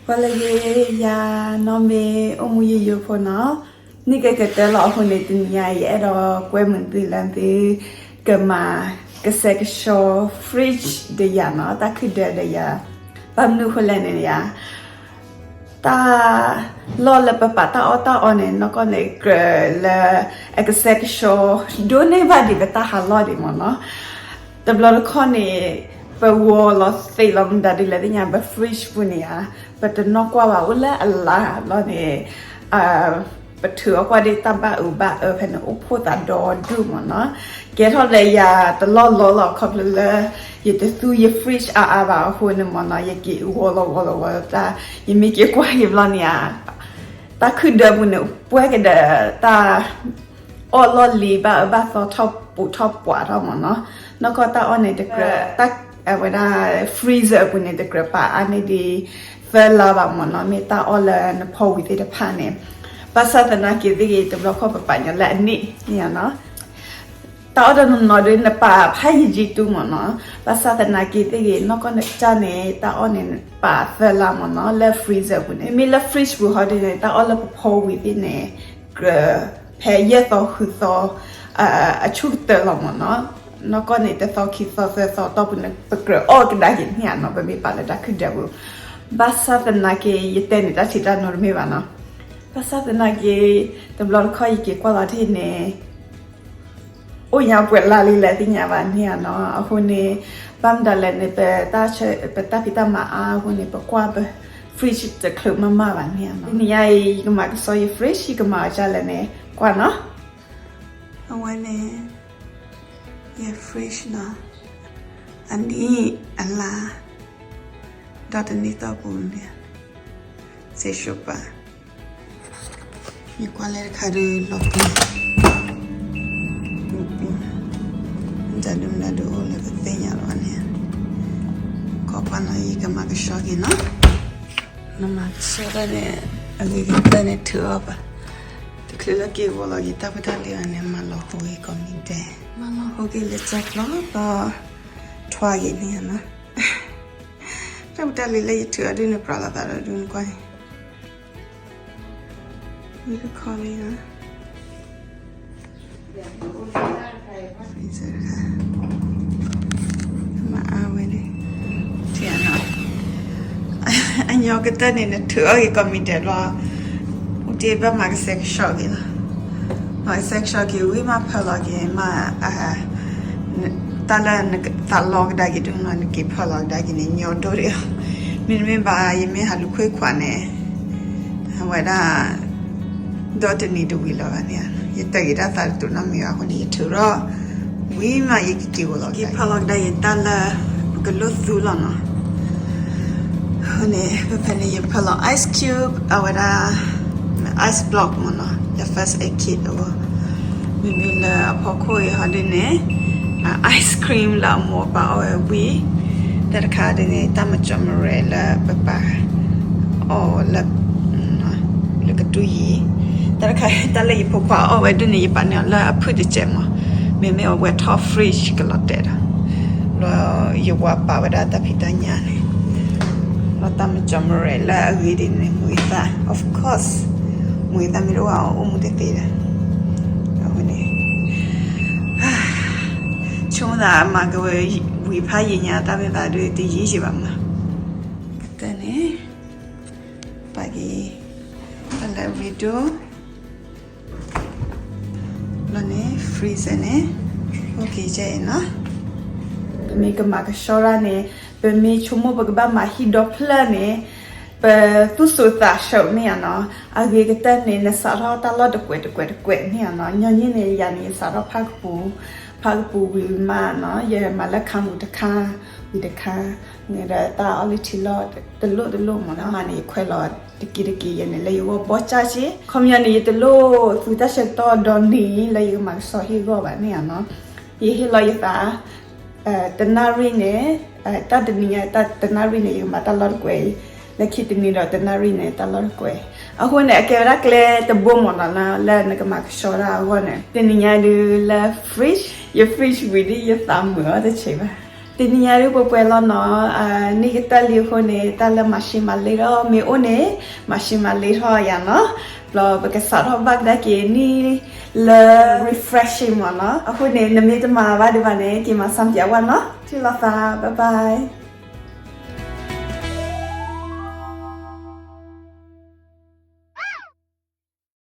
ပှၤလၢဂ့ၤ ယၤနီၢ်မ့ၢ်အိၣ်မူယိယိဖိနီၤ, နံၣ်ကကတၢၢ်လီၤအဃိန့ၣ် တနံၤညါအံၤ ယအဲၣ်ဒိးကွဲမုာ်သုလၢသု ကမၤ ကဆှဲကဆှီ fridge ဒီးယၤနီၤ, တၢ်ခုၣ်ဒၢဒီးယၤ, ဘၣ်မနုၤအဃိလဲၣ်န့ၣ်ယၤ တၢ်လီၢ်လၢပပာ်တၢ်အီၣ်တၢ်အီန့ၣ် နီၢ်ကီၢ်န့ၣ် ကြၢးလၢ အကဆှဲကဆှီ ဒိးန့ၢ်ဘၣ်ဒံးပတၢ်ဟးလီၢ်ဒံးမ့ၢ်နီၤ. တဘျီတခီၣ်န့ၣ် ပဂီၤလီၤသ့ၣ်လီၤမတၤဒ်လဲၣ်သ့ၣ်ညါ ပ fridge ပူၤန့ၣ်ဧါ, ပတနီၢ်ကွၢ်ဘၣ်အိၣ်လၢအလါလီၤန့ၣ် ပထုးအီၣ်ကွၢ်ဒ်တၢ်ဘၣ်အုးဘၣ်အၢဖဲန့ၣ် အိၣ်ဖှိၣ်သးဒီဒူၣ်မ့ၢ်နီၤ. ကဲထီၣ်လၢယၤတလီၢ်လီၤလီၤခီဖျိလၢ ယတသူယ fridge အါအါဘၣ်အဃိန့ၣ်မ့ၢ်နီၤ, ယက့ၤဂီၤလီၤဂီၤလီၤဂီၤတၢ်, ယမ့ၢ်က့ၤကွၢ်က့ၤဘျီန့ၣ်ဧါ, တၢ်ခုၣ်ဒၢပူၤန့ၣ် ပှဲၤကဒီးတၢ် အီၣ်လီၢ်လံၤဘၣ်အၢဘၣ်သီထီၣ်ပူၤထီၣ်ပှၤထီၣ်မ့ၢ်နီၤ. နီၢ်ကီၢ်တၢ်အီၣ်န့ၣ်တကြၢး တၢ် အဝဲဒၣ် freezer အပူၤန့ၣ် တကြၢးပာ်အါန့ၢ်ဒံး သၢလါဘၣ်မ့ၢ်နီၤ, မ့ၢ်တၢ်အီၣ်လၢနဖီဝံၤသ့ၣ်တဖၣ်န့ၣ်. ဘၣ်ဆၣ်သနာ်က့သ့ၣ်ဂ့ၤ တဘျီခီၣ်ပပာ်ညီလၢအန့ၣ်န့ၣ်နီၤ. တၢ်အီၣ်တနီၤနီၤဒ် နပာ်ဖးယံာ်ယံာ်တူမ့ၢ်နီၤ. ဘၣ်ဆၣ်သနာ်က့သ့ၣ်ဂ့ၤ နီၢ်ကီၢ်နကစၢ်န့ၣ် တၢ်အီၣ်န့ၣ် ပာ်သၢလါမ့ၢ်နီၤ လၢ freezer ပူၤန့ၣ်. မ့မ့ၢ်လၢ fridge ပူၤဟီဒ်န့ၣ် တၢ်အီၣ်လၢပဖီဝံၤသ့ၣ်န့ၣ် ကြၢး ဖဲယဲၢ်သီဃုသီ အဆူၣ်ကတၢၢ်လီၤမ့ၢ်နီၤ. နီၢ်ကီၢ်န့ၣ် တသီခံသီသၢသီတီၢ်ပူၤန့ၣ် ပကြၢးအီၣ်ကဒါက့ၤန့ၣ်ဧါနီၤ, ပမ့ၢ်ပာ်လၢတၢ်ခုၣ်ဒၢပူၤ. ဘၣ်ဆၣ်သနာ်က့ ယတဲန့ၣ်တၢ်ထံၣ်တၢ်နိတမ့ၢ်ဘၣ်နီၤ. ဘၣ်ဆၣ်သနာ်က့ တဘျီတခီၣ်ယက့ၤကွၢ်လီၤထံၣ်န့ၣ် အိၣ်ညါပှဲၤလါလံလဲၣ်သ့ၣ်ညါဘၣ်န့ၣ်ဧါနီၤ. အဃိန့ၣ် ဘၣ်မတၤလဲၣ်န့ၣ် ပတၢ်ဖံးတၢ်မၤအါအဃိန့ၣ် ပကွၢ်ပ fridge တချုးမးမးဘၣ်န့ၣ်ဧါနီၤ. တနံၤညါအံၤ ယကမၤကဆှီယ fridge ယကမၤအီၤဒ်လဲၣ်န့ၣ် ကွၢ်နီၤ. အဝဲန့ၣ် ယ fridge နီၤ, အနံၣ်အလါ ဒီးတနံၣ်တီၢ်ပူၤန့ၣ် စ့ၡိပၤ ယကွၢ်လၢတခါဒုးလီၤပှံၤ မတၤဒုမတၤဒုအိၣ်လၢပသ့ၣ်ညါလီၤန့ၣ်, ခီပှၤနီၤ ယကမၤကဆှီက့ၤနီၤ. နမၤကဆှီတၢ်န့ၣ် အဂ့ၤကတၢၢ်န့ၣ်ထုးအီၣ်ဘၣ်, တချုးလၢက့ၤဂီၤလီၤက့ၤတၢ်ဖိတၢ်လံၤဘၣ်န့ၣ် မၤလီၤဟိက့ၤကိးမံၤဒဲး, မၤလီၤဟိက့ၤလၢကၠီကျီဒီး ထွါက့ၤန့ၣ်ဧါနီၤ. တၢ်ဖိတၢ်လံၤလၢယထုးအီၤဒုးန့ၣ် ပြးလီၤသးဒီးဒုးနကွၢ်န့ၣ် ဝံတခီလံနီၤ. မၤအါဝဲန့ၣ် ထံၣ်နီၤ, အညီကတၢၢ်န့ၣ် နထုးအီၣ်က့ၤကိးမံၤဒဲးလီၤ, အိၣ်တ့ၢ်ဘၣ်မၤကဆှဲကဆှီက့ၤလီၤ. မၤကဆှဲကဆှီက့ၤဝံၤမး ဖၢလီၤက့ၤမး တၢ်လၢနသးလီကဒါက့ၤဒုးနီၤ နက့ၤဖၢလီၤကဒါက့ၤန့ၣ် ညီဒိၣ်ဒံးလီၤ. မ့တမ့ၢ်ဘၣ် ယမ့ၢ်ဟးလူၤခွဲခွးန့ၣ် အဝဲဒၣ် ဒီတနံၤတဝံၤလီၤဘၣ်န့ၣ်ဧါ, ယတၢ်ဂ့ၤတၢ်သးတတိၤနီတမံၤဘၣ်အဃိန့ၣ် ယထုးထီၣ်ဝံၤမး ယကက့ၤဂီၤလီၤ က့ၤဖၢလီၤကဒါက့ၤတၢ်လၢ ပကလိၣ်သူလီၤနီၤ. အဃိန့ၣ် ဖဲဖဲန့ၣ် ယဖၢလီၤ ice cube အဝဲဒၣ် ice block မ့ၢ်နီၤ လၢ first aid kit အဂီၢ်, မ့မ့ၢ်လၢအဖီခိၣ်အံၤဟီဒ်န့ၣ် ice cream လၢအမိၢ်ပာ်အီၣ်ဝဲဝံၤ, တၢ်တခါဒ်န့ၣ် တၢ်မၤကၠီမရဲၣ်လၢပပာ် အီၣ်လၢ လၢကတူၢ်ယံၤ, တၢ်တခါ တၢ်လၢယဖိခွါအီၣ်ဝဲဒ်န့ၣ် ယပာ်န့ၢ်အီၤလၢအဖုၣ်တစဲးမး, မ့မ့ၢ်အဝဲထီၣ် fridge ကလီၤတဲာ်ဒီး လီၤယဝၤပာ်ဝဲဒၣ်တၢ်ဖံးတၢ်ညၣ်န့ၣ်, လီၤတၢ်မၤကၠီမရဲၣ်လၢအဂ့ၤဒ်န့ၣ် မုၢ်ဂ့ၤသၣ် of course မုၢ်ဂ့ၤသၣ်မ့ၢ်တအိၣ်အအိၣ်မူတသ့ဒီး အဃိန့ၣ် ဆိကမိၣ်သးမၤကဝဲဝံၤဖးယံာ်ညါတၢ်မ့ၢ်သးဒုးတယံာ်ယံာ်ဘၣ်မး, ကတၢၢ်န့ၣ် ပာ်က့ၤ တၢ်လၢ window လီၤန့ၣ် freezer န့ၣ် အိၣ်က့ၤကဲအံၤနီၤ. ပမ့ၢ်ကမၤကဆှီဒၣ်န့ၣ် ပမ့ၢ်ဆိကမိၣ်ပကဘၣ်မၤဟံၣ်ဒီဖျၢၣ်န့ၣ် ပသူၣ်စူၤသးစူၤန့ၣ်ဧါနီၤ. အဂ့ၤကတၢၢ်န့ၣ် နစးထီၣ်တၢ်လီၢ်တကွဲးတကွဲးတကွဲးန့ၣ်ဧါနီၤ. ညီနုၢ်န့ၣ် ယၤန့ၣ် ယစးထီၣ်ဖၣ်ကပူၤ ဖၣ်ကပူၤဝံၤမးနီၤ ယမၤလၢခါမူတခါ ဝံၤတခါ န့ၣ်ဒီးတၢ်အီၣ်လုၢ်ထံလီၢ်တလိၣ်တလိၣ်မ့ၢ်နီၤ မၤန့ၣ် ယခွဲးလီၤတက့ၢ်တက့ၢ် ယဲန့ၣ် လၢယဂီၢ်ဘီၣ်စၢ်စ့ၢ် ခီပညီန့ၣ် ယတလိၣ်သူတၢ်ဆၢကတီၢ်ဒီနံၤလၢယကမၤကဆှီဟ့ၣ်ဂီၢ်ဘၣ်န့ၣ်ဧါနီၤ. ယဟ့ၣ်လီၤယသး တနၣ်ရံၣ်န့ၣ် တၢ်တနံၤညါ တၢ်တနၣ်ရံၣ်န့ၣ် ယကမၤတၢ်လီၢ်တကွဲးအံၤ လၢခံတနံၤဒီးတနၣ်ရံၣ်န့ၣ် တၢ်လီၢ်တကွဲး အဃိန့ၣ် အကဲဝဲဒၣ်ကျဲတဘိမ့ၢ်နီၤ လၢနကမၤကဆှီတၢ်အဂီၢ်န့ၣ် တနံၤညါဒုးလၢ fridge ယ fridge ဝံၤဒ်ယသးမုာ်အီၤတဆံးဘၣ် တနံၤညါဒုးပှဲၤပှဲၤလီၤနီၤ, န့ၢ်ကတၢၢ်လံအဃိန့ၣ် တၢ်လၢမၤၡ့မၤလ့ထီၣ်မ့ၢ်အိၣ်န့ၣ် မၤၡ့မၤလ့ထီၣ်ယၤနီၤ. ဘျီပကစးထီၣ်ဘၣ်ကဒါက့ၤနံၣ်လၢ refreshing မ့ၢ်နီၤ. အဃိန့ၣ် နမ့ၢ်တမၤဘၣ်ဒံးဘၣ်န့ၣ် က့ၤမၤစၢ်ပၠးဝဲနီၤ. ထံၣ်လိာ်သး bye bye.